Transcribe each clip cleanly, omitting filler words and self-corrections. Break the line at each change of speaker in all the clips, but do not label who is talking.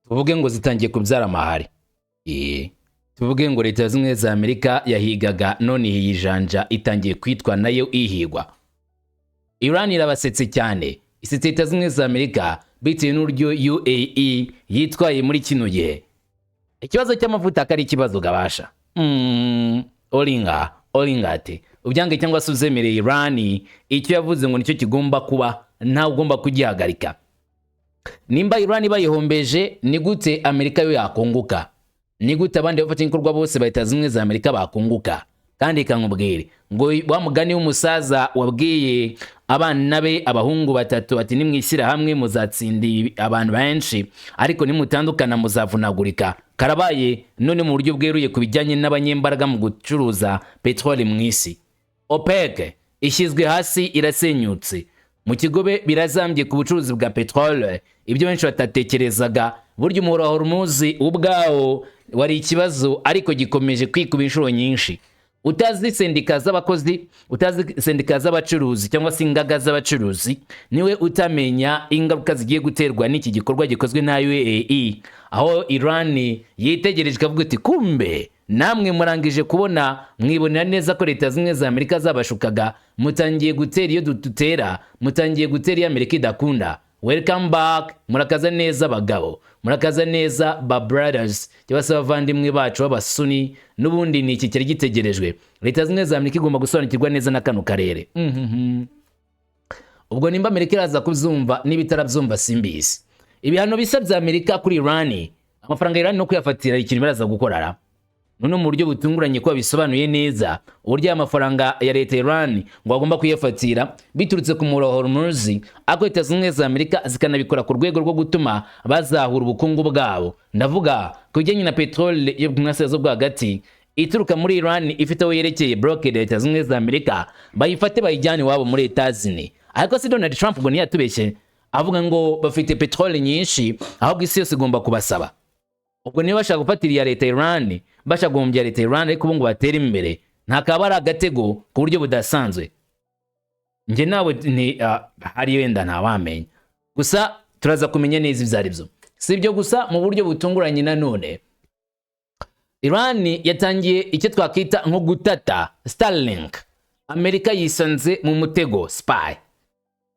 Tuvuge ngo zitangiye kubyara amahari. Tuvuge ngo Leta Zunze Ubumwe za Amerika yahigaga none iyi janja itangiye kwitwa nayo ihigwa. Iran irabasetse cyane, isetse Leta Zunze Ubumwe za Amerika bitewe n'uburyo UAE yitwaye muri kino gihe. Ikibazo cy'amavuta akari ikibazo gabasha. Oringa, oringa ati ubyange cyangwa se uzemereye Iran, icyo yavuze ngo nicyo kigomba kuba, ntawe ugomba kugihagarika. Nimba Iran bayihombeje, ni gute Amerika yo yakunguka? Ni gute abandi bafatanyabikorwa bose ba Leta Zunze Ubumwe za Amerika bakunguka? Kandi kankubwire ngo wa mugani w'umusaza wabwiye abana be abahungu batatu ati nimwishyira hamwe muzatsinda abantu benshi, ariko nimutandukana muzavunagurika. Karabaye none mu buryo bweruye ku bijyanye n'abanyembaraga mu gucuruza peteroli mu isi. OPEC ishyizwe hasi, irasenyutse. Mu kigobe birazambye ku bucuruzi bwa peteroli, ibyo benshi batatekerezaga. Burya umuhora wa Hormuz ubwawo wari ikibazo, ariko gikomeje kwikuba inshuro nyinshi. Utazi sendika z'abakozi, utazi sendika z'abacuruzi cyangwa se ingaga z'abacuruzi, niwe utamenya ingaruka zigiye guterwa n'iki gikorwa gikozwe na UAE, aho Iran yitegereje ikavuga iti kumbe namwe murangije kubona, mwibonera neza ko Leta Zimwe za Amerika zabashukaga, mutangiye gutera iyo dutera, mutangiye gutera iyo Amerika idakunda. Welcome back, murakaza neza abagabo, murakaza neza ba brothers cyangwa se abavandimwe bacu b'abasuni. N'ubundi ni iki cyari gitegerejwe. Leta Zimwe za Amerika igomba gusobanukirwa neza na kano karere. Ubwo nimba Amerika iraza kubyumva, niba itarabyumva simbizi. Ibihano bisa bya Amerika kuri Iran, amafaranga Iran no kuyafatira, ikintu baraza gukorara none mu buryo butunguranye, ko bisobanuye neza uburyo aya mafaranga ya leta Iran ngo agomba kuyafatira biturutse ku muhora wa Hormuz, ariko Leta Zunze Ubumwe za Amerika zikanabikora ku rwego rwo gutuma bazahura ubukungu bwabo. Ndavuga ku bijyanye na peteroli yo mu burasirazuba bwo hagati ituruka muri Iran ifite aho yerekeye blockade Leta Zunze Ubumwe za Amerika, bayifate bayijyane iwabo muri Etazini. Ariko si Donald Trump ngo ntiyatubeshye avuga ngo bafite peteroli nyinshi, ahubwo isi yose igomba kubasaba. Ubwo niba bashaka gufatira iya leta Iran, bashaka guhombya leta Iran, ariko ubu ngo batere imbere, ntakaba ari agatego ku buryo budasanzwe. Njye nawe ni hari wenda ntawamenya, gusa turaza kumenya neza ibyo ari byo. Si ibyo gusa, mu buryo butunguranye nanone Iran yatangiye icyo twakita nko gutata Starlink. Amerika yisanze mu mutego spy.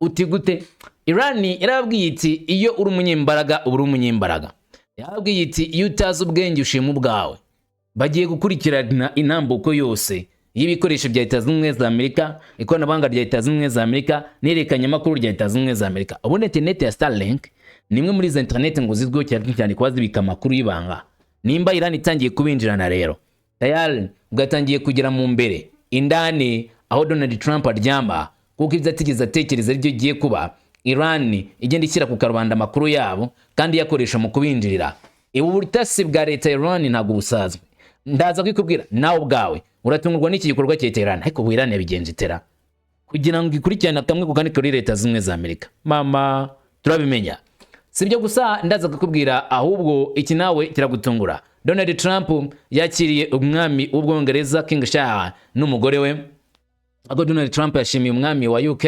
Uti gute? Iran yarababwiye iti iyo uri umunyembaraga uba uri umunyembaraga. Yarababwiye iti iyo utazi ubwenge ushima ubwawe. Bagiye gukurikirana intambuko yose y'ibikoresho bya Leta Zunze Ubumwe za Amerika, ikoranabuhanga rya Leta Zunze Ubumwe za Amerika n'ihererekanyamakuru rya Leta Zunze Ubumwe za Amerika. Ubundi interineti ya Starlink ni imwe muri izo interineti ngo zizwiho cyane cyane kuba zibika amakuru y'ibanga. Nimba Iran itangiye kubinjirana rero, tayari bwatangiye kugera mu mbere indani aho Donald Trump aryama, kuko ibyo atigeze atekereza aribyo igiye kuba. Iran igenda ishyira ku karubanda amakuru yabo kandi iyakoresha mu kubinjirira. Ubu butasi bwa leta ya Iran ntabwo busanzwe, ndaza kwikubwira nawe ubwawe uratungurwa n'iki gikorwa cya leta ya Iran. Ariko ubu Iran yabigenje itera kugira ngo ikurikirane kamwe ku kandi kuri Leta Zimwe za Amerika? Mama, turabimenya. Si ibyo gusa ndaza kukubwira, ahubwo iki nawe kiragutungura. Donald Trump yakiriye umwami w'Ubwongereza King Charles n'umugore we. Ahubwo Donald Trump yashimiye umwami wa UK,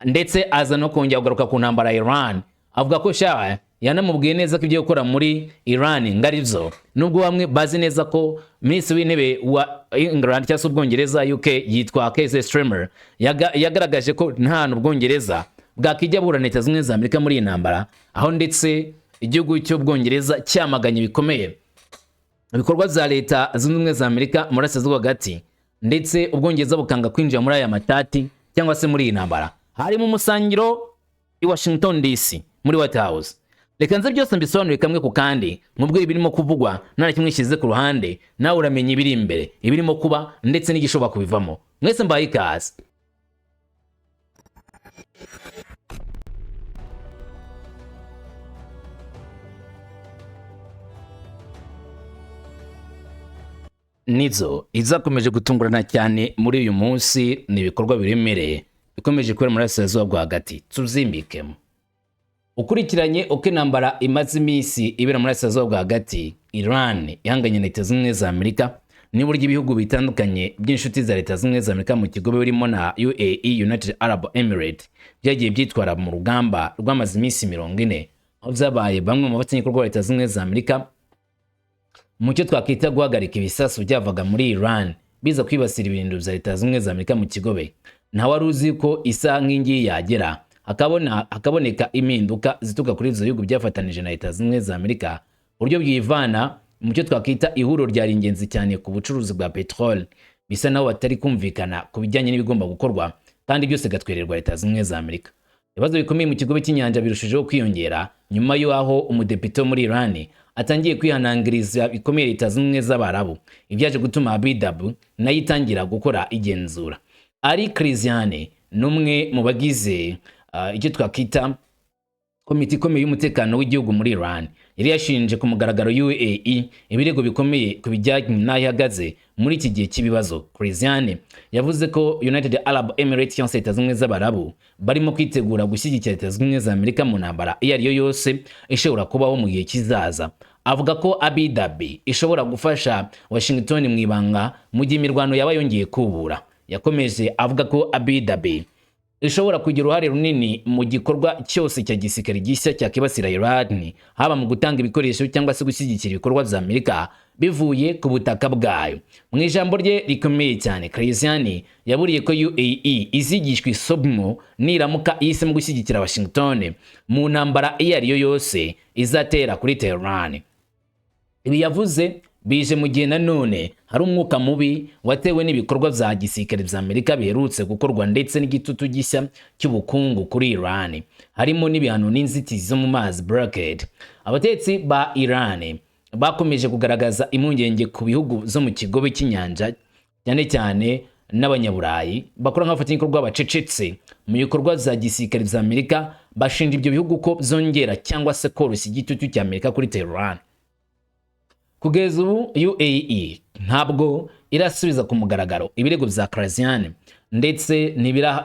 ndetse aza no kongera kugaruka ku ntambara ya Iran, avuga ko Charles yanamubwiye neza ko ibyo gukora muri Iran ngo ari byo, nubwo bamwe bazi neza ko minisitiri w'intebe wa England cyangwa se Ubwongereza UK yitwa Keir Starmer yagaragaje ko nta hantu Ubwongereza bwakijya burana Leta Zunze Ubumwe za Amerika muri iyi ntambara, aho ndetse igihugu cy'Ubwongereza cyamaganye bikomeye ibikorwa bya Leta Zunze Ubumwe za Amerika mu burasirazuba hagati, ndetse Ubwongereza bukanga kwinjira muri aya matati cyangwa se muri iyi ntambara. Harimo umusangiro i Washington DC muri White House. Reka nze byose mbisobanure kamwe ku kandi, nkubwire ibirimo kuvugwa nta na kimwe nshyize ku ruhande. Nawe uramenya ibiri imbere, ibirimo kuba ndetse n'igishobora kubivamo. Mwese mbaye ikaze. Nizo izakomeje gutungurana cyane muri uyu munsi ni ibikorwa biremereye bikomeje kubera muri burasirazuba bwo hagati. Tuzimbikemo ukurikiranye uko intambara imaze iminsi ibera muri burasirazuba bwo hagati, Iran ihanganye na Leta Zunze Ubumwe za Amerika, n'uburyo ibihugu bitandukanye by'inshuti za Leta Zunze Ubumwe za Amerika mu kigobe birimo na UAE, United Arab Emirates, byagiye byitwara mu rugamba rwamaze iminsi 40, Aho byabaye, bamwe mu bafatanyabikorwa ba Leta Zunze Ubumwe za Amerika mu cyo twakwita guhagarika ibisasu byavaga muri Iran biza kwibasira ibirindiro bya Leta Zunze Ubumwe za Amerika mu kigobe. Nta wari uzi ko isaha nk'ingiyi yagera hakaboneka impinduka zituruka kuri ibyo bihugu byafatanije na Leta Zunze Ubumwe za Amerika, uburyo bwivana mu cyo twakwita ihuriro ryari ingenzi cyane ku bucuruzi bwa peteroli, bisa naho batari kumvikana ku bijyanye n'ibigomba gukorwa, kandi byose gatwererwa Leta Zunze Ubumwe za Amerika. Ibibazo bikomeye mu kigobe cy'inyanja birushijeho kwiyongera nyuma y'aho umudepite wo muri Iran atangiye kwihanangiriza bikomeye Leta Zunze Ubumwe z'Abarabu, ibyaje gutuma Abu Dhabi nayo itangira gukora igenzura. Ali Larijani ni umwe mu bagize icyo twakwita komite ikomeye y'umutekano w'igihugu muri Iran. Yari yashinje ku mugaragaro UAE ibirego bikomeye ku bijyanye n'aho ihagaze muri iki gihe cy'ibibazo. Larijani yavuze ko United Arab Emirates cyangwa se Leta Zunze Ubumwe z'Abarabu barimo kwitegura gushyigikira Leta Zunze Ubumwe za Amerika mu ntambara iyo ari yo yose ishobora kubaho mu gihe kizaza. Avuga ko Abu Dhabi ishobora gufasha Washington mu ibanga mu gihe imirwano yaba yongeye kubura. Yakomeje avuga ko Abu Dhabi ishobora kugira uruhare runini mu gikorwa cyose cya gisirikare gishya cyakibasira Iran, haba mu gutanga ibikoresho cyangwa se gushyigikira ibikorwa bya Amerika bivuye ku butaka bwayo. Mu ijambo rye rikomeye cyane, Larijani yaburiye ko UAE izigishwa isomo niramuka ihisemo gushyigikira Washington mu ntambara iyo ari yo yose izatera kuri Tehran. Ibi yavuze bije mu gihe nanone hari umwuka mubi watewe n'ibikorwa bya gisirikare bya Amerika biherutse gukorwa, ndetse n'igitutu gishya cy'ubukungu kuri Iran, harimo n'ibihano n'inzitizi zo mu mazi, blockade. Abatetsi ba Iran bakomeje kugaragaza impungenge ku bihugu zo mu kigobe cy'inyanja, cyane cyane n'Abanyaburayi bakora nk'abafatanyabikorwa bacecetse mu bikorwa bya gisirikare bya Amerika. Bashinja ibyo bihugu ko byongera cyangwa se koroshya igitutu cya Amerika kuri Tehran. Kugeza ubu UAE ntabwo irasubiza ku mugaragaro ibirego bya Larijani, ndetse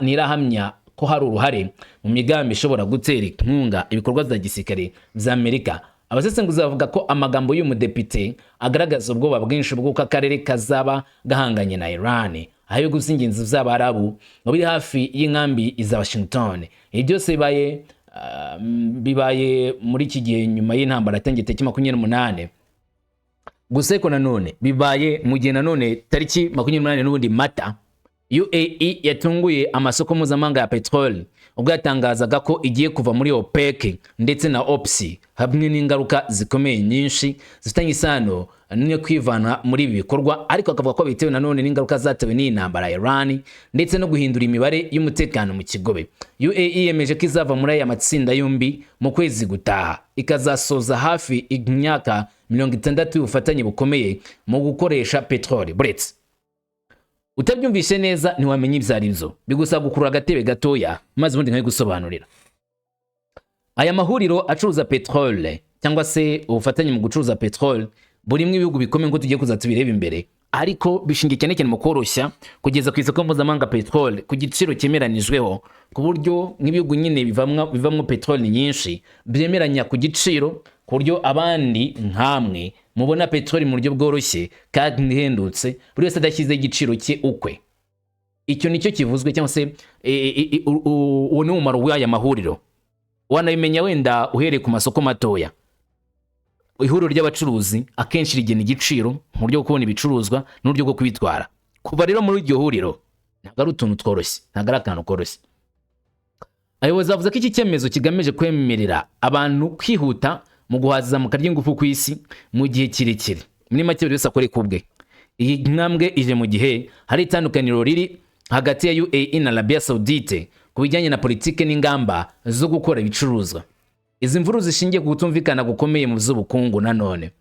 ntirahamya ko hari uruhare mu migambi ishobora gutera inkunga ibikorwa bya gisirikare bya Amerika. Abasesenguzi bavuga ko amagambo y'uyu mudepite agaragaza ubwoba bwinshi bw'uko akarere kazaba gahanganye na Iran, aho ibihugu by'ingenzi by'Abarabu ngo biri hafi y'inkambi za Washington. Ibi byose bibaye muri iki gihe nyuma y'intambara yatangiye tariki 28. Gusa ariko nanone bibaye mu gihe nanone tariki 28 n'ubundi Mata, UAE yatunguye amasoko mpuzamahanga ya peteroli ubwo yatangazaga ko igiye kuva muri OPEC ndetse na OPC, hamwe n'ingaruka zikomeye nyinshi zifitanye isano no kwivana muri ibi bikorwa, ariko akavuga ko bitewe nanone n'ingaruka zatewe n'iyi ntambara ya Iran ndetse no guhindura imibare y'umutekano mu kigobe. UAE yemeje ko izava muri aya matsinda yombi mu kwezi gutaha, ikazasoza hafi imyaka 60 y'ubufatanye bukomeye mu gukoresha peteroli. Buretse utabyumvise neza, ntiwamenya ibyo ari byo, bigusaba gukurura agatebe gatoya maze ubundi nkabigusobanurira. Aya mahuriro acuruza peteroli cyangwa se ubufatanye mu gucuruza peteroli burimo ibihugu bikomeye nk'uko tugiye kuza tubireba imbere, ariko bishingiye cyane cyane mu koroshya kugeza ku isoko mpuzamahanga peteroli ku giciro cyemeranijweho, ku buryo nk'ibihugu nyine bivamwo peteroli nyinshi byemeranya ku giciro, ku buryo abandi nkamwe mubona peteroli mu buryo bworoshye kandi ihendutse, buri wese adashyizeho igiciro cye ukwe. Icyo nicyo kivuzwe, cyangwa se uwo ni umumaro w'aya mahuriro. Wanabimenya wenda uhereye ku masoko matoya. Ihuriro ry'abacuruzi akenshi rigena igiciro mu buryo bwo kubona ibicuruzwa n'uburyo bwo kubitwara. Kuva rero muri iryo huriro ntabwo ari utuntu tworoshye, ntabwo ari akantu koroshye. Abayobozi bavuze ko iki cyemezo kigamije kwemerera abantu kwihuta mu guhaza izamuka ry'ingufu ku isi mu gihe kirekire. Muri make, buri wese akore ku bwe. Iyi ntambwe ije mu gihe hari itandukaniro riri hagati ya UAE na Arabia Saudite ku bijyanye na politike n'ingamba zo gukora ibicuruzwa. Izi mvuru zishingiye ku kutumvikana gukomeye mu by'ubukungu nanone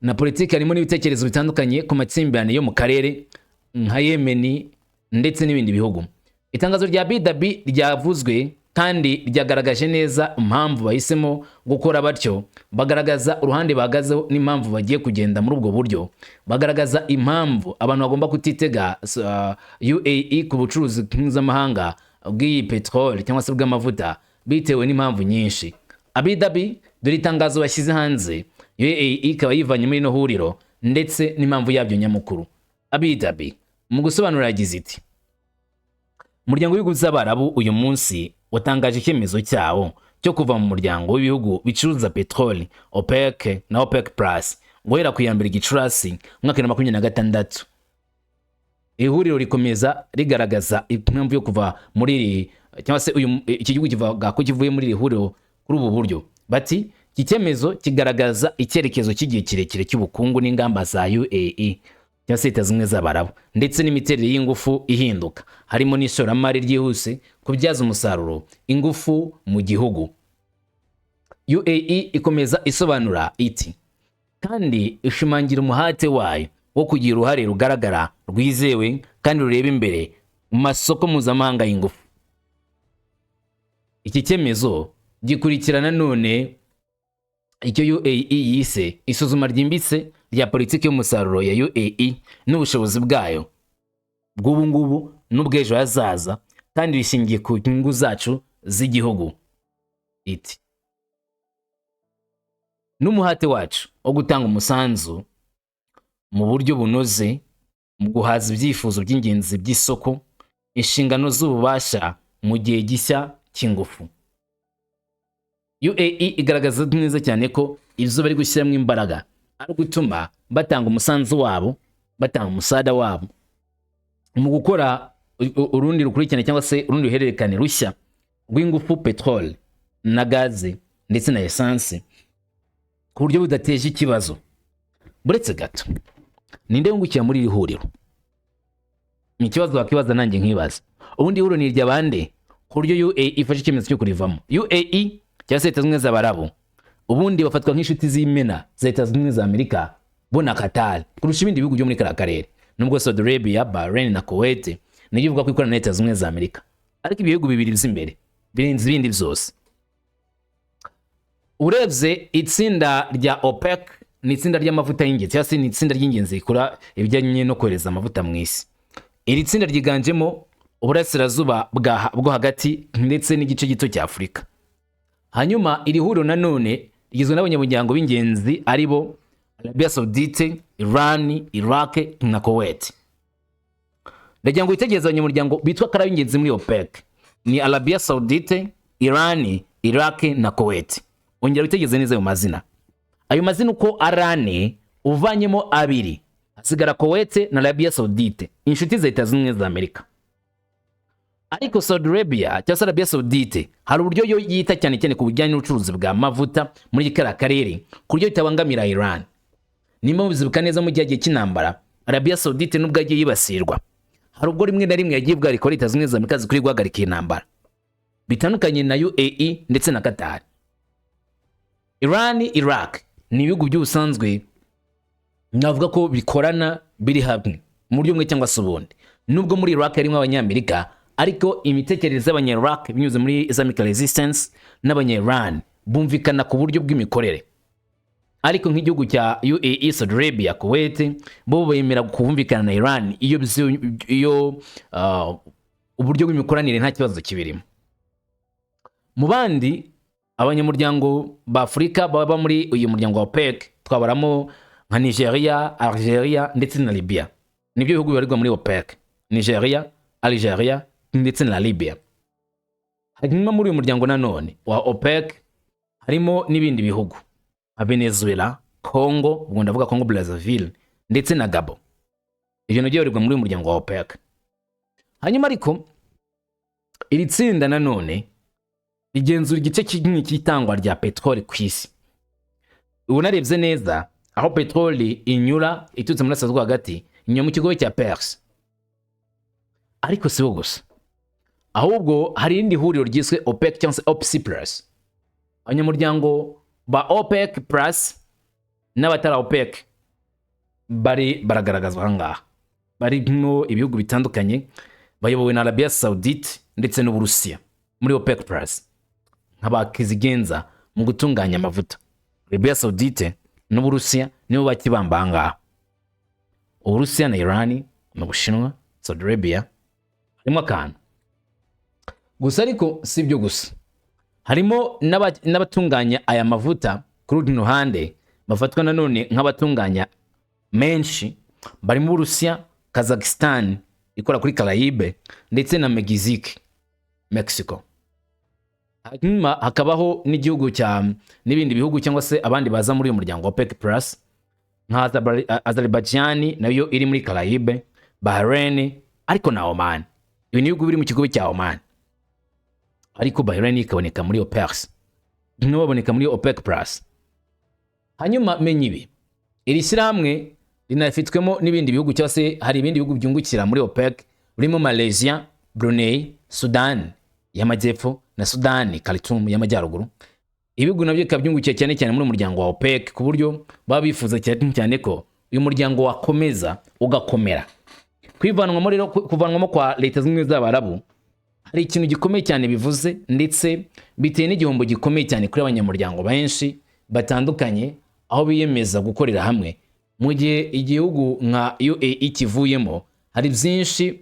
na politiki, harimo n'ibitekerezo bitandukanye ku makimbirane yo mu karere nka Yemeni ndetse n'ibindi bihugu. Itangazo rya Abu Dhabi ryavuzwe kandi ryagaragaje neza impamvu bahisemo gukora batyo, bagaragaza uruhande bahagazeho n'impamvu bagiye kugenda muri ubwo buryo, bagaragaza impamvu abantu bagomba kutitega UAE ku bucuruzi mpuzamahanga bw'iyi peteroli cyangwa se bw'amavuta, bitewe n'impamvu nyinshi. Abu Dhabi, dore itangazo bashyize hanze, UAE ikaba yivanye muri ino huriro ndetse n'impamvu yabyo nyamukuru. Abu Dhabi mu gusobanura yagize iti: "Umuryango w'ibihugu by'Abarabu uyu munsi watangaje icyemezo cyawo cyo kwivanamo muri OPEC ndetse na cyo kuva mu muryango w'ibihugu bicuruza peteroli OPEC na OPEC Plus guhera ku ya 1 Gicurasi umwaka wa 2026. Ihuriro rikomeza rigaragaza impamvu yo kuva muri iri, cyangwa se uyu iki gihugu kivuga ko kivuye muri iri huriro kuri ubu buryo. Bati iki cyemezo kigaragaza icyerekezo cy'igihe kirekire cy'ubukungu n'ingamba za UAE, cyangwa se Leta Zunze Ubumwe z'Abarabu, ndetse n'imiterere y'ingufu ihinduka, harimo n'ishoramari ryihuse kubyaza umusaruro ingufu mu gihugu. UAE ikomeza isobanura iti kandi ishimangira umuhate wayo wo kugira uruhare rugaragara, rwizewe kandi rureba imbere mu masoko mpuzamahanga y'ingufu. Iki cyemezo gikurikirana none icyo UAE yise isuzuma ryimbitse rya politiki y'umusaruro ya UAE n'ubushobozi bwayo bw'ubu ngubu n'ubw'ejo hazaza, kandi bishingiye ku nyungu zacu z'igihugu. Iti n'umuhate wacu wo gutanga umusanzu mu buryo bunoze mu guhaza ibyifuzo by'ingenzi by'isoko, inshingano z'ububasha mu gihe gishya cy'ingufu. UAE igaragaza neza cyane ko ibyo bari gushyiramo imbaraga ari ugutuma batanga umusanzu wabo, batanga umusada wabo mu gukora urundi rukurikirane cyangwa se urundi ruhererekane rushya rw'ingufu, peteroli na gaze ndetse na esanse, ku buryo budateje ikibazo. Buretse gato, ninde wungukira muri iri huriro? Ni ikibazo wakibaza, nanjye nkibaza. Ubundi ihuriro ni irya bande ku buryo UAE ifashe icyemezo cyo kurivamo? UAE cyangwa se Leta Zunze Ubumwe z'Abarabu ubundi bafatwa nk'inshuti z'imena za Leta Zunze Ubumwe za Amerika bo na Qatar kurusha ibindi bihugu byo muri kariya karere, nubwo Saudi Arabia, Bahrain na Kuwait niyo ivuga ko ikorana na Leta Zunze Ubumwe za Amerika, ariko ibihugu bibiri by'imbere birenze ibindi byose. Urebye itsinda rya OPEC, ni itsinda ry'amavuta y'ingenzi, cyangwa se ni itsinda ry'ingenzi rikora ibijyanye no kohereza amavuta mu isi. Iri tsinda ryiganjemo Uburasirazuba bwo Hagati ndetse n'igice gito cya Afurika. Hanyuma iri huriro nanone rigizwe n'abanyamuryango b'ingenzi ari bo Arabia Saudite, Iran, Iraq na Kuwait. Ndagira ngo witegereze abanyamuryango bitwa ko ari ab'ingenzi muri OPEC: ni Arabia Saudite, Iran, Iraq na Kuwait. Ongera witegereze neza ayo mazina. Ayo mazina uko ari ane, uvanyemo abiri hasigara Kuwait na Arabia Saudite, inshuti za Leta Zunze Ubumwe za Amerika. Ariko Saudi Arabia cyangwa se Arabia Saudite hari uburyo yo yita cyane cyane ku bijyanye n'ubucuruzi bwa mavuta muri kariya karere ku buryo bitabangamira Iran. Nimba mubizibuka neza, mu gihe cy'intambara, Arabia Saudite nubwo yagiye yibasirwa, hari ubwo rimwe na rimwe yagiye bwarika Leta Zunze Ubumwe za Amerika zikwiye guhagarika iyi ntambara, bitandukanye na UAE ndetse na Qatar. Iran, Iraq ni ibihugu by'ubusanzwe navuga ko bikorana, biri hamwe mu buryo bumwe cyangwa se ubundi. Nubwo muri Iraq harimo Abanyamerika, ariko imitekerereze y'Abanya-Iraq binyuze muri Islamic Resistance n'Abanya-Iran bumvikana ku buryo bw'imikorere. Ariko nk'igihugu cya UAE, Saudi Arabia, Kuwait, bo bemera kumvikana na Iran iyo uburyo bw'imikoranire nta kibazo kibirimo. Mu bandi abanyamuryango ba Afurika baba muri uyu muryango wa OPEC twabaramo nka Nigeria, Algeria ndetse na Libya. Nibyo bihugu bibarirwa muri OPEC: Nigeria, Algeria ndetse na Libya. Hanyuma muri uyu muryango nanone wa OPEC harimo n'ibindi bihugu nka Venezuela, Congo, ubwo ndavuga Congo Brazzaville, ndetse na Gabon. Ibyo nabyo bibarirwa muri uyu muryango wa OPEC. Hanyuma ariko iri tsinda nanone rigenzura igice kinini cy'itangwa rya peteroli ku isi. Ubu narebye neza aho peteroli inyura iturutse muri Burasirazuba hagati, inyura mu kigobe cya Perse. Ariko si bo gusa, ahubwo hari irindi huriro ryiswe OPEC cyangwa se OPEC Plus. Abanyamuryango ba OPEC Plus n'abatari OPEC bari baragaragazwa aha ngaha, barimo ibihugu bitandukanye bayobowe na Arabia Saudite ndetse n'Uburusiya muri OPEC Plus nk'abakizigenza mu gutunganya amavuta. Arabia Saudite n'Uburusiya nibo bakibamba aha ngaha. Uburusiya na Iran n'Ubushinwa, Saudi Arabia, harimo akantu gusa. Ariko si ibyo gusa, harimo n'abatunganya aya mavuta ku rundi ruhande bafatwa nanone nk'abatunganya menshi, barimo Uburusiya, Kazakhstan ikora kuri Caraïbe ndetse na Mexique, Mexico. Hanyuma hakabaho n'igihugu cya n'ibindi bihugu cyangwa se abandi baza muri uyu muryango wa OPEC Plus nka Azerbaijan, nayo iri muri Caraïbe, Bahrain, ariko na Oman. Ibi ni ibihugu biri mu kigobe cya Oman, ariko Bahrain ikaboneka muri OPEC, nibo baboneka muri OPEC Plus. Hanyuma menya ibi: iri shyirahamwe rinafitwemo n'ibindi bihugu, cyangwa se hari ibindi bihugu byungukira muri OPEC birimo Malaysia, Brunei, Sudan y'Amajyepfo na Sudan Khartoum y'Amajyaruguru. Ibihugu nabyo bikaba byungukiye cyane cyane muri uyu muryango wa OPEC, ku buryo baba bifuza cyane cyane ko uyu muryango wakomeza ugakomera. Kwivanwamo rero, kuvanwamo kwa Leta Zunze Ubumwe z'Abarabu hari ikintu gikomeye cyane bivuze, ndetse biteye n'igihombo gikomeye cyane kuri abanyamuryango benshi batandukanye, aho biyemeza gukorera hamwe. Mu gihe igihugu nka UAE kivuyemo, hari byinshi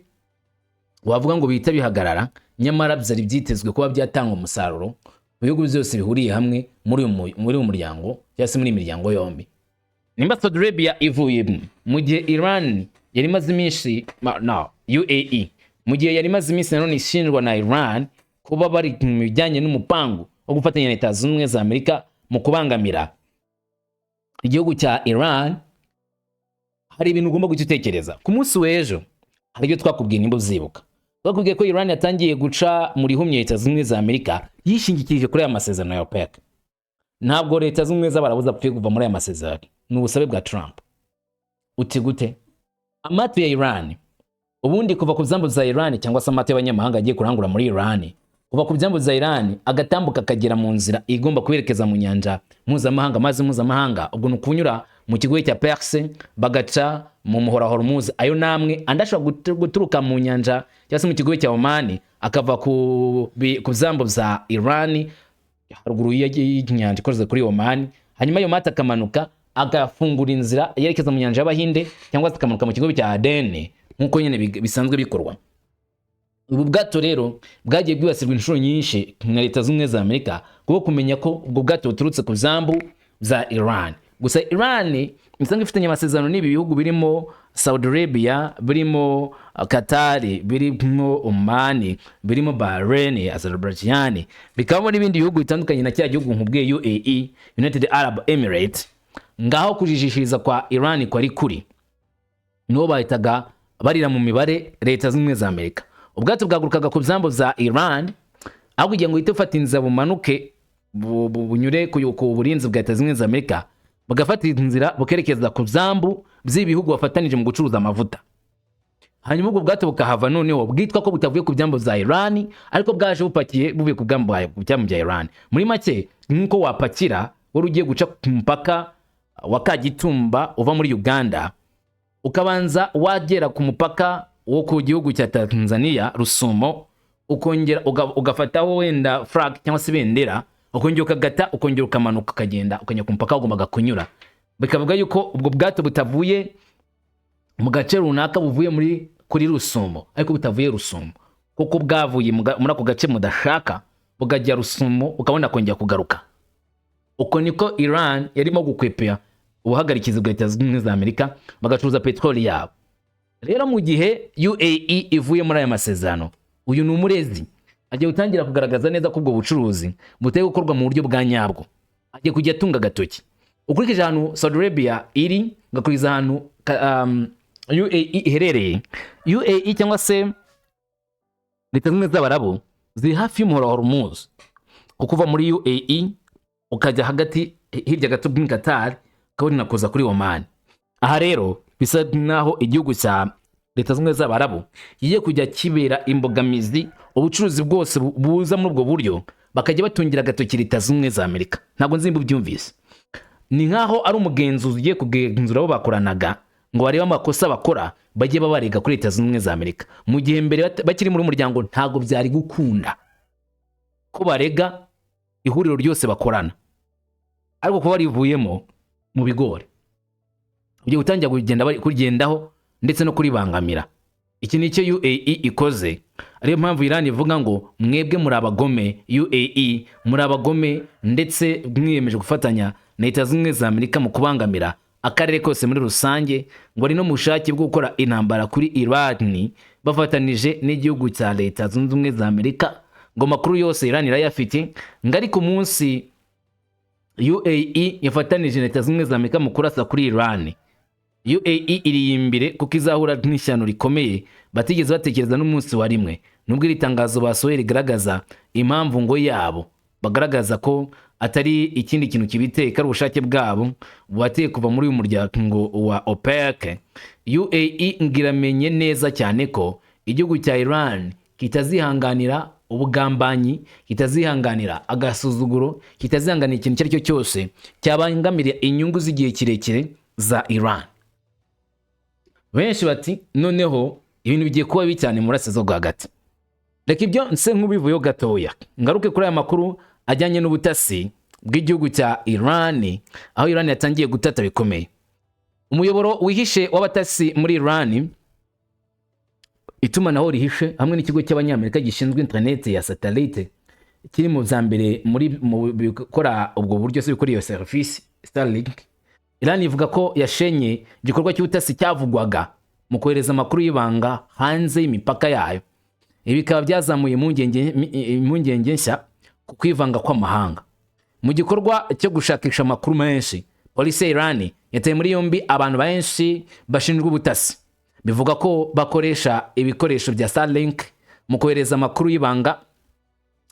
wavuga ngo bihita bihagarara, nyamara byari byitezwe kuba byatanga umusaruro mu bihugu byose bihuriye hamwe muri uyu muryango cyangwa se muri iyi miryango yombi. Nimba Saudi Arabia ivuyemo mu gihe Iran yari imaze iminsi no UAE mu gihe yari imaze iminsi nanone ishinjwa na Iran kuba bari mu bijyanye n'umupangu wo gufatanya na Leta Zunze Ubumwe za Amerika mu kubangamira igihugu cya Iran, hari ibintu ugomba guhita utekereza. Ku munsi w'ejo hari ibyo twakubwiye, nimba uzibuka. Twakubwiye ko Iran yatangiye guca mu rihumye Leta Zunze Ubumwe za Amerika yishingikirije kuri aya masezerano ya OPEC. Ntabwo Leta Zunze Ubumwe z'Abarabu zapfuye kuva muri aya masezerano, ni ubusabe bwa Trump. Uti gute? Amato ya Iran ubundi kuva ku byambu bya Iran, cyangwa se amato y'abanyamahanga agiye kurangura muri Iran, kuva ku byambu bya Iran agatambuka akagera mu nzira igomba kwerekeza mu nyanja mpuzamahanga, amazi mpuzamahanga, ubwo ni ukunyura mu kigobe cya Perse, bagaca mu muhora Hormuz, ayo namwe andi ashobora guturuka mu nyanja cyangwa se mu kigobe cya Oman, akava ku byambu bya Iran haruguru y'inyanja ikoze kuri Oman, hanyuma ayo mato akamanuka agafungura inzira yerekeza mu nyanja y'Abahinde, cyangwa se akamanuka mu kigobe cya Aden, nk'uko nyine bisanzwe bikorwa. Ubu bwato rero bwagiye bwibasirwa inshuro nyinshi na Leta Zunze Ubumwe za Amerika, kuko kumenya ko ubwo bwato buturutse ku byambu bya Iran. Gusa Iran isanzwe ifitanye amasezerano n'ibi bihugu birimo Saudi Arabia, birimo Qatar, birimo Oman, birimo Bahrain, Azerbaijan, bikabamo n'ibindi bihugu bitandukanye na cya gihugu nkubwiye UAE, United Arab Emirates. Ngaho kujijishiriza kwa Iran kwari kuri nibo bahitaga barira mu mibare Leta Zunze Ubumwe za Amerika. Ubwato bwagurukaga ku byambu bya Iran, aho kugira ngo uhite ufata inzira bumanuke bunyure ku burinzi bwa Leta Zunze Ubumwe za Amerika, bugafata inzira bukerekeza ku byambu by'ibihugu bafatanije mu gucuruza amavuta. Hanyuma ubwo bwato bukahava noneho bwitwa ko butavuye ku byambu bya Iran, ariko bwaje bupakiye buvuye ku byambu bya Iran. Muri make, nk'uko wapakira wari ugiye guca ku mupaka wa Kagitumba uva muri Uganda, ukabanza wagera ku mupaka wo ku gihugu cya Tanzania, Rusumo, ukongera ugafataho wenda flag cyangwa se ibendera, ukongera ukagata, ukongera ukamanuka, ukagenda ukajya ku mupaka wagombaga kunyura, bikavuga yuko ubwo bwato butavuye mu gace runaka, buvuye muri kuri Rusumo ariko butavuye Rusumo, kuko bwavuye muri ako gace mudashaka, bukajya Rusumo, ukabona kongera kugaruka. Uko niko Iran yarimo gukwepera ubuhagarikizi bwa Leta Zunze Ubumwe za Amerika, bagacuruza peteroli yabo. Rero mu gihe UAE ivuye muri aya masezerano, uyu ni umurezi agiye gutangira kugaragaza neza ko ubwo bucuruzi butari gukorwa mu buryo bwa nyabwo. Agiye kujya atunga agatoki. Ukurikije ahantu Saudi Arabia iri, ugakurikiza ahantu UAE iherereye, UAE cyangwa se Leta Zunze Ubumwe z'Abarabu ziri hafi y'umuhora wa Hormuz, kuko uva muri UAE ukajya hagati hirya gato muri Qatar, ukabona kuza kuri Oman. Aha rero bisa naho igihugu cya Leta Zunze Ubumwe z'Abarabu kigiye kujya kibera imbogamizi ubucuruzi bwose buza muri ubwo buryo, bakajya batungira agatoki Leta Zunze Ubumwe za Amerika. Ntabwo nzi nimba ubyumvise. Ni nkaho ari umugenzuzi ugiye kugenzura abo bakoranaga ngo barebe amakosa bakora, bajye babarega kuri Leta Zunze Ubumwe za Amerika, mu gihe mbere bakiri muri muryango ntabwo byari gukunda ko barega ihuriro ryose bakorana. Ariko kuba rivuyemo mu bigori, ugiye gutangira kugenda bari kugendaho ndetse no kuribangamira. Iki ni cyo UAE ikoze, ariyo mpamvu Iran ivuga ngo mwebwe muri abagome, UAE muri abagome, ndetse mwiyemeje gufatanya na Leta Zunze Ubumwe za Amerika mu kubangamira akarere kose muri rusange, ngo ari no mu bushake bwo gukora intambara kuri Iran bafatanije n'igihugu cya Leta Zunze Ubumwe za Amerika. Ngo amakuru yose Iran irayafite, ngo ariko umunsi UAE yafatanije na Leta Zunze Ubumwe za Amerika mu kurasa kuri Iran, UAE iri imbere kuko izahura n'ishyano rikomeye batigeze batekereza n'umunsi wa rimwe. Nubwo iri tangazo basohoye rigaragaza impamvu ngo yabo, bagaragaza ko atari ikindi kintu kibiteka, ari ubushake bwabo bubateye kuva muri uyu muryango wa OPEC, UAE ngo iramenye neza cyane ko igihugu cya Iran kitazihanganira ubugambanyi, kitazihanganira agasuzuguro, kitazihanganira ikintu icyo ari cyo cyose cyabangamira inyungu z'igihe kirekire za Iran. Benshi bati noneho ibintu bigiye kuba bibi cyane mu burasirazuba bwo hagati. Reka ibyo nse nk'ubivuyeho gatoya, ngaruke kuri aya makuru ajyanye n'ubutasi bw'igihugu cya Iran, aho Iran yatangiye gutata bikomeye umuyoboro wihishe w'abatasi muri Iran, itumanaho rihishe hamwe n'ikigo cy'Abanyamerika gishinzwe interineti ya satellite kiri mu bya mbere muri mu bikora ubwo buryo se bikora iyo serivisi, Starlink. Iran ivuga ko yashenye igikorwa cy'ubutasi cyavugwaga mu kohereza amakuru y'ibanga hanze y'imipaka yayo. Ibi bikaba byazamuye impungenge nshya ku kwivanga kw'amahanga mu gikorwa cyo gushakisha amakuru menshi. Polisi ya Iran yataye muri yombi abantu benshi bashinjwa ubutasi, bivuga ko bakoresha ibikoresho bya Starlink mu kohereza amakuru y'ibanga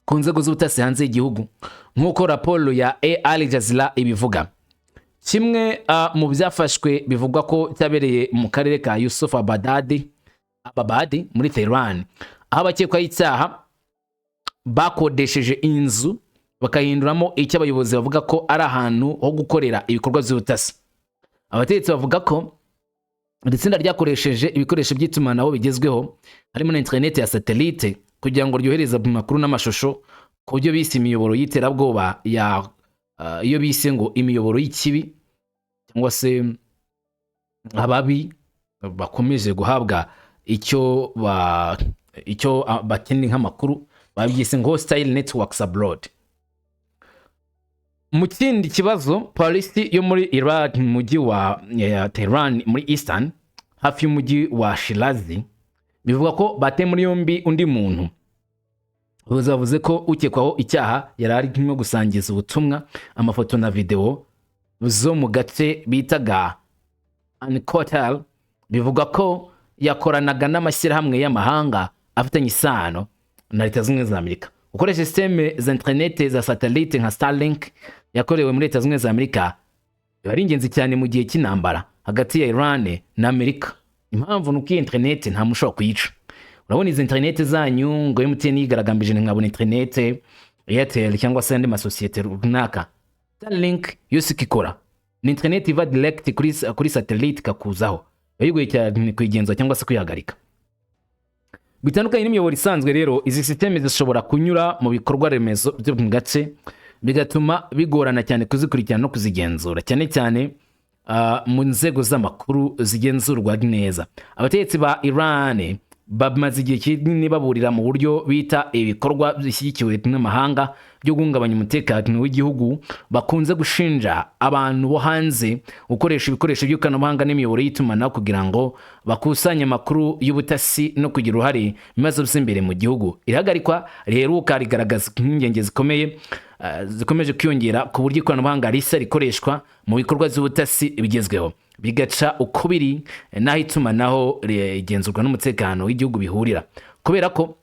ku nzego z'ubutasi hanze y'igihugu, nk'uko raporo ya Al Jazeera ibivuga. Kimwe mu byafashwe bivugwa ko cyabereye mu karere ka Yusuf Abadadi Ababadi muri Tehran, aho abakekwaho icyaha bakodesheje inzu bakahinduramo icyo abayobozi bavuga ko ari ahantu ho gukorera ibikorwa by'ubutasi. Abategetsi bavuga ko iri tsinda ryakoresheje ibikoresho by'itumanaho bigezweho, harimo na interineti ya satellite, kugira ngo ryohereze amakuru n'amashusho ku byo bise imiyoboro y'iterabwoba ya iyo bise ngo imiyoboro y'ikibi cyangwa se ababi bakomeje guhabwa icyo bakeneye nk'amakuru, babyise ngo hostile networks abroad. Mu kindi kibazo, polisi yo muri Iraq mu mujyi wa Tehran muri Eastern, hafi y'umujyi wa Shirazi, bivuga ko bateye muri yombi undi muntu. Ubuyobozi bavuze ko ukekwaho icyaha yari arimo gusangiza ubutumwa, amafoto na videwo zo mu gace bitaga Ankotel, bivuga ko yakoranaga n'amashyirahamwe y'amahanga afitanye isano na Leta Zunze Ubumwe za Amerika. Gukoresha système za interineti za satellite nka Starlink yakorewe muri Leta Zunze Ubumwe za Amerika biba ari ingenzi cyane mu gihe cy'intambara hagati ya Iran na Amerika. Impamvu ni uko iyi interineti nta muntu ushobora kuyica. Urabona izi interineti zanyu ngo MTN yigaragambije ntinkabona interineti, Airtel cyangwa se andi masosiyete runaka, Starlink yose ikikora ni interineti iva direct kuri satellite ikakuzaho, biba bigoye cyane kuyigenzura cyangwa se kuyihagarika. Bitandukanye n'imiyoboro isanzwe rero, izi système zishobora kunyura mu bikorwa remezo byo mu gace, bigatuma bigorana cyane kuzikurikirana no kuzigenzura, cyane cyane mu nzego z'amakuru zigenzurwa neza. Abategetsi ba Iran bamaze igihe kinini baburira mu buryo bita ibikorwa bishyigikiwe n'amahanga byo guhungabanya umutekano w'igihugu. Bakunze gushinja abantu bo hanze gukoresha ibikoresho by'ikoranabuhanga n'imiyoboro y'itumanaho kugira ngo bakusanye amakuru y'ubutasi no kugira uruhare mu bibazo by'imbere mu gihugu. Ihagarikwa riheruka rigaragaza impungenge zikomeye zikomeje kwiyongera ku buryo ikoranabuhanga rishya rikoreshwa mu bikorwa by'ubutasi bigezweho, bigaca ukubiri n'aho itumanaho rigenzurwa n'umutekano w'igihugu bihurira. Kubera ko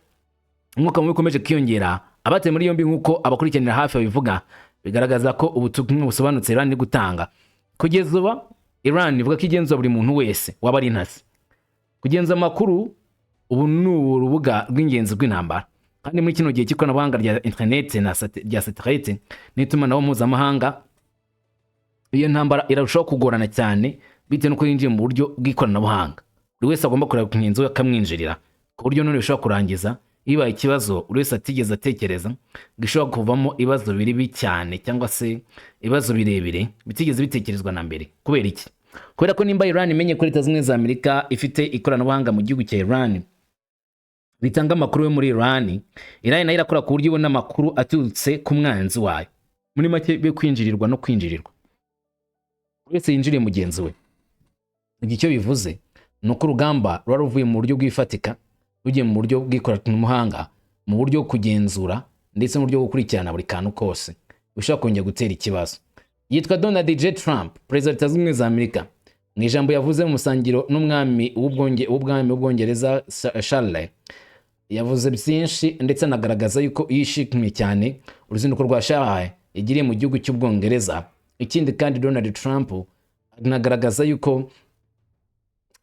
umwuka mubi ukomeje kwiyongera, abatawe muri yombi, nk'uko abakurikiranira hafi babivuga, bigaragaza ko ubutumwa busobanutse Iran iri gutanga kugeza ubu. Iran ivuga ko igenzura buri muntu wese waba ari intasi. Kugenza amakuru ubu ni urubuga rw'ingenzi rw'intambara, kandi muri kino gihe cy'ikoranabuhanga rya interineti na rya satellite n'itumanaho mpuzamahanga, iyo ntambara irarushaho kugorana cyane bitewe n'uko yinjiye mu buryo bw'ikoranabuhanga. Buri wese agomba kureba ku mugenzi we akamwinjirira, ku buryo none bishobora kurangiza bibaye ikibazo buri wese atigeze atekereza, gishobora kuvamo ibibazo bibi cyane cyangwa se ibibazo birebire bitigeze bitekerezwa na mbere. Kubera iki? Kubera ko nimba Iran imenye ko Leta Zunze Ubumwe za Amerika ifite ikoranabuhanga mu gihugu cya Iran ritanga amakuru yo muri Iran, Iran nayo irakora ku buryo ibona amakuru aturutse ku mwanzi wayo. Muri make, be kwinjirirwa no kwinjirirwa, buri wese yinjiriye mugenzi we. Ibyo icyo bivuze ni uko urugamba ruba ruvuye mu buryo bw'ifatika rugiye mu buryo bw'ikoranabuhanga, mu Mu buryo bwo kugenzura ndetse mu buryo bwo gukurikirana buri kantu kose bishobora kongera gutera ikibazo. Yitwa Donald J Trump, perezida wa Leta Zunze Ubumwe za Amerika. Mu ijambo yavuze mu musangiro n'umwami w'ubwami w'Ubwongereza Charles, yavuze byinshi ndetse anagaragaza yuko yishimiye cyane uruzinduko rwa Charles yagiriye mu gihugu cy'Ubwongereza. Ikindi kandi, Donald Trump anagaragaza yuko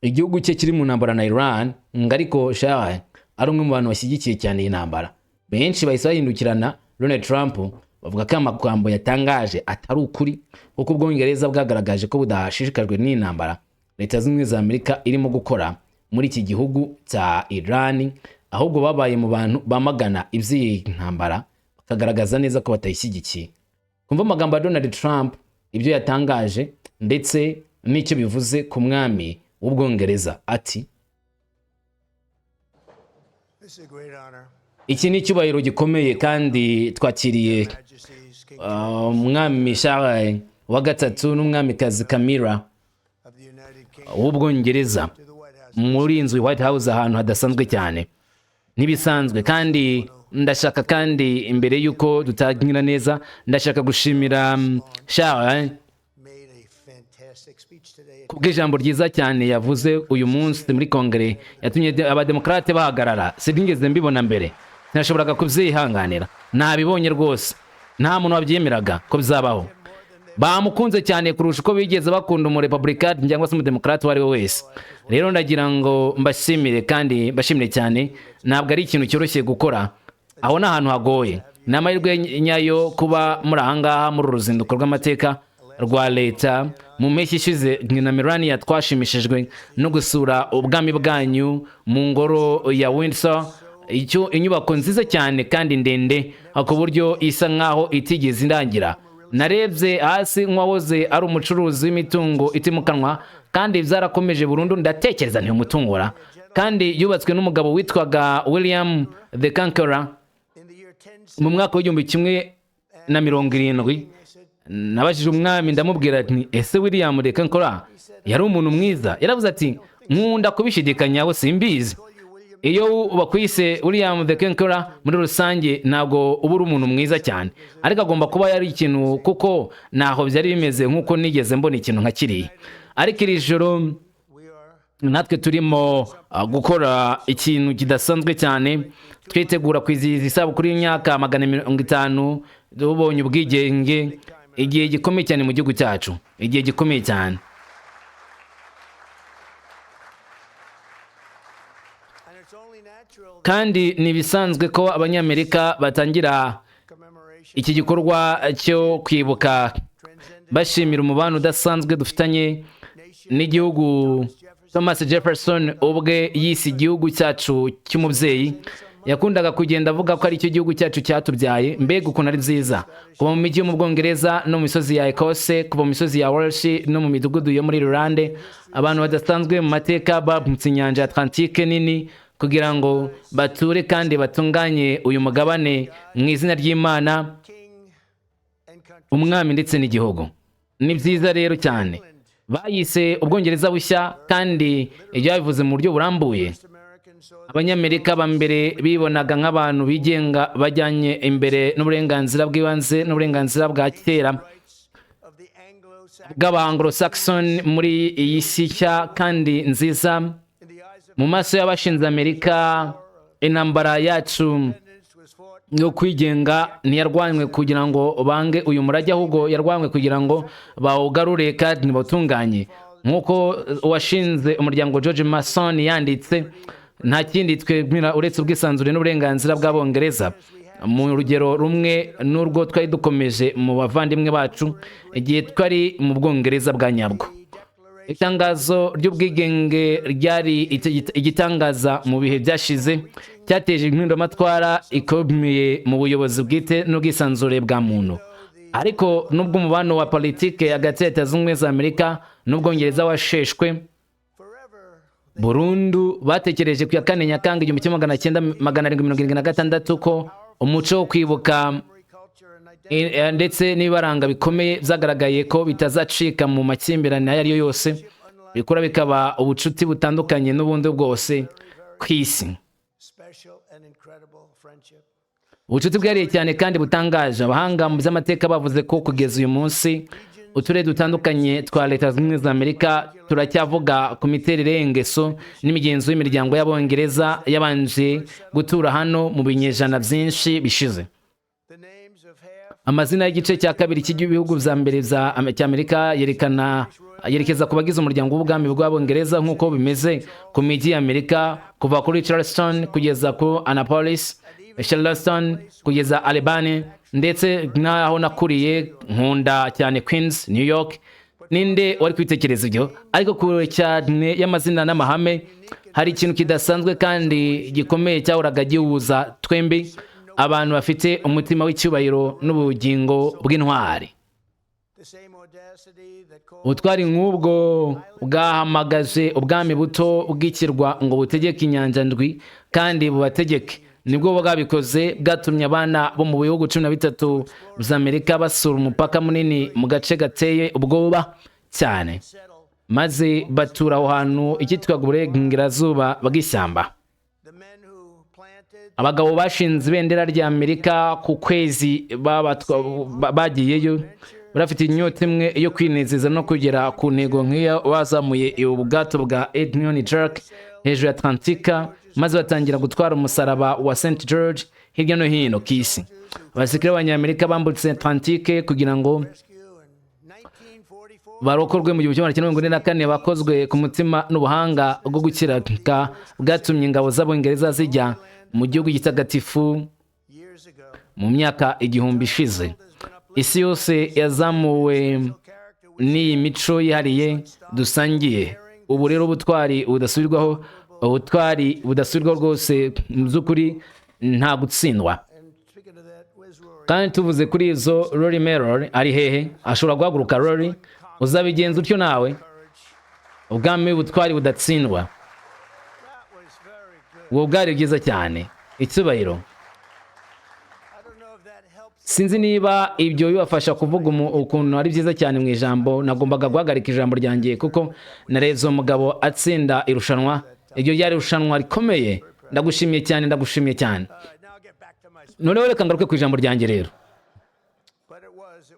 igihugu cye kiri mu ntambara na Iran, ngo ariko Charles ari umwe mu bantu bashyigikiye cyane iyi ntambara. Benshi bahise bahindukirana Donald Trump, bavuga ko amagambo yatangaje atari ukuri, kuko Ubwongereza bwagaragaje ko budashishikajwe n'iyi ntambara Leta Zunze Ubumwe za Amerika irimo gukora muri iki gihugu cya Iran, ahubwo babaye mu bantu bamagana iby'iyi ntambara, bakagaragaza neza ko batayishyigikiye. Kumva amagambo ya Donald Trump, ibyo yatangaje ndetse n'icyo bivuze ku mwami w'Ubwongereza, ati:
This is a great honor.
"Iki ni icyubahiro gikomeye kandi twakiriye
Majesties, King
umwami Charles wa gatatu n'umwamikazi Camilla
of the United Kingdom
w'Ubwongereza
to the White House.
muri iyi nzu White House, ahantu hadasanzwe cyane ntibisanzwe. Kandi ndashaka, kandi imbere y'uko dutangira neza, ndashaka gushimira Charles
Made a fantastic speech today.
kubw'ijambo ryiza cyane yavuze uyu munsi muri Kongere, yatumye abademokarate bahagarara. Sinigeze mbibona mbere, sinashoboraga kubyihanganira. Nabibonye rwose, nta muntu wabyemeraga ko bizabaho. Bamukunze cyane kurusha uko bigeze bakunda umurepublikani cyangwa se umudemokarate uwo ari we wese. Rero ndagira ngo mbashimire kandi mbashimire cyane. Ntabwo ari ikintu cyoroshye gukora, aho ni ahantu hagoye. Ni amahirwe nyayo kuba muri ahangaha muri uru ruzinduko rw'amateka rwa leta. Mu mpeshyi ishize na Melania twashimishijwe no gusura ubwami bwanyu mu ngoro ya Windsor, icyo inyubako nziza cyane kandi ndende ku buryo isa nkaho itigeze irangira. Narebye hasi nk'uwahoze ari umucuruzi w'imitungo itimukanwa, kandi byarakomeje burundu. Ndatekereza ntiumutungura, kandi yubatswe n'umugabo witwaga William the Conqueror
In the year 10
mu mwaka w'1070. Nabajije umwami, ndamubwira nti: "Ese William the Conqueror yari umuntu mwiza?" Yaravuze ati: "Nkunda kubishidikanyaho, simbizi. Iyo bakwise William the Conqueror, muri rusange ntabwo uba uri umuntu mwiza cyane, ariko agomba kuba yari ikintu, kuko ntaho byari bimeze nk'uko nigeze mbona ikintu nka kiriya." Ariko iri joro
we are
natwe turimo gukora ikintu kidasanzwe cyane, twitegura kwizihiza isabukuru y'imyaka 150 tubonye ubwigenge, igihe gikomeye cyane mu gihugu cyacu, igihe gikomeye cyane.
And it's only natural that
Kandi ni ibisanzwe ko Abanyamerika batangira
commemoration
iki gikorwa cyo kwibuka
transcended
bashimira umubano udasanzwe dufitanye n'igihugu Thomas Jefferson ubwe yise igihugu cyacu cy'umubyeyi. Yakundaga kugenda avuga ko ari cyo gihugu cyacu cyatubyaye. Mbega ukuntu ari byiza kuva mu mijyi yo mu Bwongereza no mu misozi ya Ekose, kuva mu misozi ya Welsh no mu midugudu yo muri Irlande, abantu badasanzwe mu mateka bambutse inyanja ya Atlantique nini kugira ngo bature kandi batunganye uyu mugabane mu izina ry'Imana,
king and country.
umwami ndetse n'igihugu. Ni byiza rero cyane. Bayise Ubwongereza bushya, kandi ibyo babivuze mu buryo burambuye.
First American saw
Abanyamerika ba mbere bibonaga nk'abantu bigenga, bajyanye imbere n'uburenganzira bw'ibanze n'uburenganzira bwa kera
rights of the Anglo-Saxon
bw'Abanglo-Saxon muri iyi si nshya kandi nziza.
in the eyes of
Mu maso y'abashinze Amerika, intambara yacu
independence was fought
yo kwigenga ntiyarwanywe kugira ngo bange uyu murage, ahubwo yarwanywe kugira ngo bawugarure kandi bawutunganye. Nk'uko uwashinze umuryango George Mason yanditse: "Nta kindi twemera uretse ubwisanzure n'uburenganzira bw'Abongereza, mu rugero rumwe n'urwo twari dukomeje mu bavandimwe bacu igihe twari mu Bwongereza bwa nyabwo."
Declaration
Itangazo ry'ubwigenge ryari igitangaza mu bihe byashize, cyateje impinduramatwara ikomeye mu buyobozi bwite n'ubwisanzure bwa muntu. Ariko nubwo umubano wa politike hagati ya Leta Zunze Ubumwe za Amerika n'Ubwongereza washeshwe
forever
burundu, batekereje ku ya 4 Nyakanga 1776 ko umuco wo kwibuka
memory, culture and identity
ndetse n'ibibaranga bikomeye byagaragaye ko bitazacika mu makimbirane ayo ari yo yose, bikura bikaba ubucuti butandukanye n'ubundi bwose ku isi.
Special and incredible friendship.
Ubucuti bwihariye cyane kandi butangaje. Abahanga mu by'amateka bavuze ko kugeza uyu munsi uturere dutandukanye twa Leta Zunze Ubumwe za Amerika turacyavuga ku miterere y'ingeso n'imigenzo y'imiryango y'Abongereza yabanje gutura hano mu binyejana byinshi bishize.
The names of half
Amazina y'igice cya kabiri cy'ibihugu bya mbere bya cy'Amerika yerekana yerekeza ku bagize umuryango w'ubwami bw'Abongereza, nk'uko bimeze ku mijyi y'Amerika, kuva kuri Charleston kugeza ku Annapolis, Charleston kugeza Albany, ndetse n'aho nakuriye nkunda cyane, Queens, New York. Ninde wari kwitekereza ibyo? Ariko kure cyane y'amazina n'amahame, hari ikintu kidasanzwe kandi gikomeye cyahoraga gihuza twembi, abantu bafite umutima w'icyubahiro n'ubugingo bw'intwari.
The same audacity that called
Ubutwari nk'ubwo bwahamagaje ubwami buto bw'ikirwa ngo butegeke inyanja ndwi kandi bubategeke, nibwo bwabikoze, bwatumye abana bo mu bihugu 13 bya Amerika basura umupaka munini mu gace gateye ubwoba cyane,
settle
maze batura aho hantu icyitwaga uburengerazuba bw'ishyamba.
The men who planted
Abagabo bashinze ibendera rya Amerika ku kwezi bagiyeyo bafite inyota imwe yo kwinezeza no kugera ku ntego nk'iyo bazamuye ubwato bwa Union Jack hejuru ya Atlantika, maze batangira gutwara umusaraba wa St George hirya no hino ku isi. Abasirikare b'Abanyamerika bambutse Atlantique kugira ngo
rescue in 1944
barokorwe mu 1944 bakozwe ku mutima n'ubuhanga bwo gukiranuka bwatumye ingabo z'Abongereza zijya mu gihugu gitagatifu
years ago.
mu myaka 1000 ishize. Isi yose yazamuwe
Character
n'iyi mico yihariye dusangiye. Ubu rero ubutwari budasubirwaho, ubutwari budasubirwaho rwose, mu by'ukuri nta gutsindwa.
And speaking of that, where's Rory?
Kandi tuvuze kuri izo, Rory Merrow ari hehe? Ashobora guhaguruka. Rory, uzabigenza utyo nawe? Ubwami butwari budatsindwa.
That was very good.
Ubwo bwari bwiza cyane, icyubahiro.
I don't know if that helps.
Sinzi niba ibyo bibafasha kuvuga ukuntu ari byiza cyane mu ijambo. Nagombaga guhagarika ijambo ryanjye kuko narebye uwo mugabo atsinda irushanwa. Iryo ryari irushanwa rikomeye. Ndagushimiye cyane, ndagushimiye cyane.
All right, now I'll get back to my speech.
Noneho reka ngaruke ku ijambo ryanjye rero.
But it was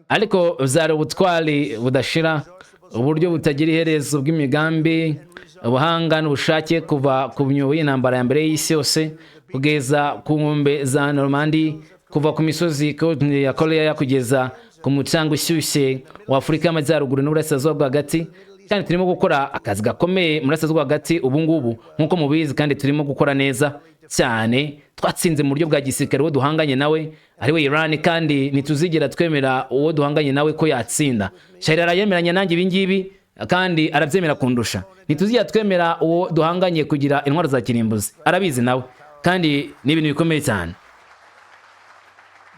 Ariko byari ubutwari budashira, uburyo butagira iherezo bw'imigambi, ubuhanga n'ubushake, kuva ku myobo y'intambara ya mbere y'isi yose kugeza ku nkombe za Normandi, kuva ku misozi ya Korea kugeza ku mucanga ushyushye wa Afurika y'Amajyaruguru n'Uburasirazuba bwo hagati. Kandi turimo gukora akazi gakomeye mu Burasirazuba hagati ubu ngubu, nk'uko mubizi, kandi turimo gukora neza cyane. Twatsinze mu buryo bwa gisirikare uwo duhanganye nawe, ariwe Iran, kandi ntituzigera twemera uwo duhanganye nawe ko yatsinda. Shahira arayemeranya nanjye ibi ngibi kandi arabyemera kundusha. Ntituzigera twemera uwo duhanganye kugira intwaro za kirimbuzi, arabizi nawe, kandi ni ibintu bikomeye cyane.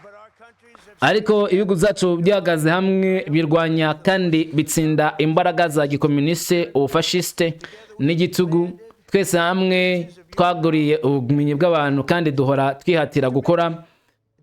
But our countries have
Ariko ibihugu byacu byahagaze hamwe, birwanya kandi bitsinda imbaraga za gikomuniste, ubufashisite n'igitugu. Twese hamwe twaguriye ubumenyi bw'abantu kandi duhora twihatira gukora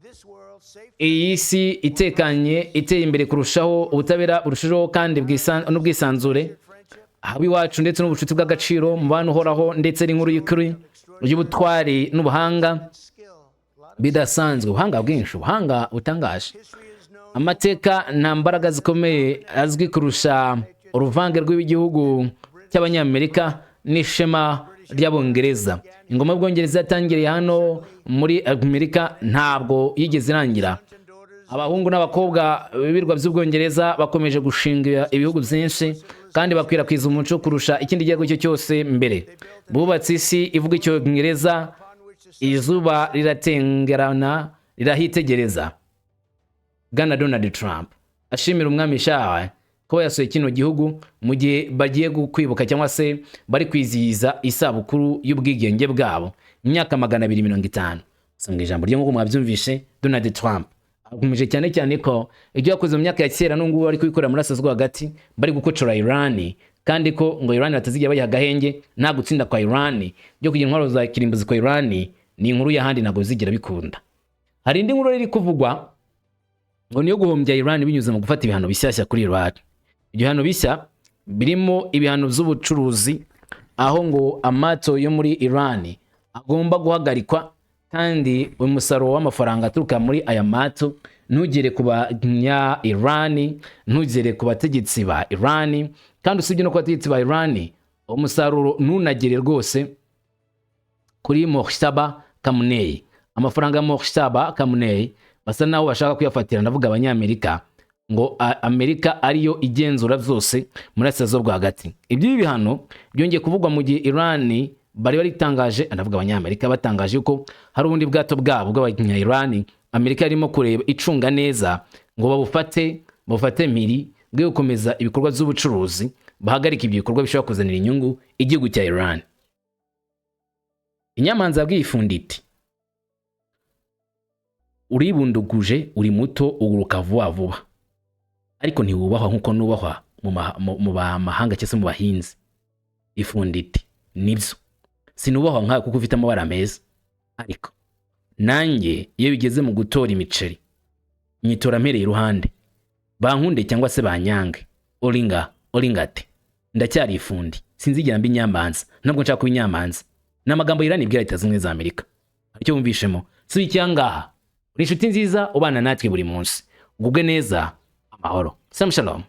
this world safe
iyi si itekanye, iteye imbere kurushaho, ubutabera burushijeho kandi n'ubwisanzure
friendship
haba iwacu, ndetse n'ubucuti bw'agaciro, mubano uhoraho, ndetse n'inkuru y'ukuri y'ubutwari n'ubuhanga
skill. A lot of
bidasanzwe, ubuhanga bwinshi, ubuhanga butangaje.
History is known
Amateka nta mbaraga zikomeye azwi kurusha uruvange rw'igihugu cy'Abanyamerika n'ishema ry'Abongereza. Ingoma y'Ubwongereza yatangiriye hano muri Amerika, ntabwo yigeze irangira.
And daughters
Abahungu n'abakobwa b'ibirwa by'Ubwongereza bakomeje gushinga ibihugu byinshi kandi bakwirakwiza umuco kurusha ikindi gihugu icyo cyose mbere. Bubatse isi ivuga Icyongereza.
Upon which the
Izuba riratengerana rirahitegereza. Bwana Donald Trump ashimira Umwami Charles kuba yasuye kino gihugu mu gihe bagiye kwibuka cyangwa se bari kwizihiza isabukuru y'ubwigenge bwabo, imyaka 250. Gusa mu ijambo rye, nk'uko mwabyumvishe, Donald Trump akomeje cyane cyane ko ibyo yakoze mu myaka ya kera n'ubungubu bari kubikorera muri Burasirazuba hagati, bari gukocora Iran, kandi ko ngo Iran batazigera bayiha agahenge. Nta gutsinda kwa Iran byo kugira intwaro za kirimbuzi kwa Iran ni inkuru y'ahandi, ntabwo bizigera bikunda. Hari indi nkuru iri kuvugwa ngo niyo guhombya Iran binyuze mu gufata ibihano bishyashya kuri Iran. Ibyo bihano bishya birimo ibihano by'ubucuruzi, aho ngo amato yo muri Iran Agomba guhagarikwa, kandi umusaruro w'amafaranga aturuka muri aya mato ntugere ku banya Irani, ntugere ku bategetsi ba Irani. Kandi usibye no ku bategetsi ba Irani, umusaruro ntunagere rwose kuri Mojtaba Khamenei. Amafaranga ya Mojtaba Khamenei basa naho bashaka kuyafatira, ndavuga abanyamerika, ngo Amerika ariyo igenzura byose muri Burasirazuba bwo hagati. Iby'ibi bihano byongeye kuvugwa mu gihe Iran bari baritangaje, ndavuga abanyamerika, batangaje ko hari ubundi bwato bwabo bw'abanya Iran Amerika yarimo kureba, icunga neza ngo babufate, bufate mpiri bwe gukomeza ibikorwa by'ubucuruzi, bahagarika ibyo bikorwa bishobora kuzanira inyungu igihugu cya Iran. Inyamanza yabwiye ifundi iti: "Uribunduguje, uri muto, uguruka vuba vuba, ariko ntiwubahwa nk'uko nubahwa mu bamahanga cyangwa se mu bahinzi." Ifundi iti: "Nibyo, sinubahwa nkawe kuko ufite amabara meza, ariko nanjye iyo bigeze mu gutora imiceri nyitora mpereye iruhande, bankunde cyangwa se banyange." Oringa oringa ati: "Ndacyari ifundi, sinzigera mba inyamanza, ntabwo nshaka kuba inyamanza." Ni amagambo Irani ibwira Leta Zunze Ubumwe za Amerika. Icyo wumvishemo si icyangaha. Uri inshuti nziza ubana natwe buri munsi, ugubwe neza, amahoro. Salam shalom.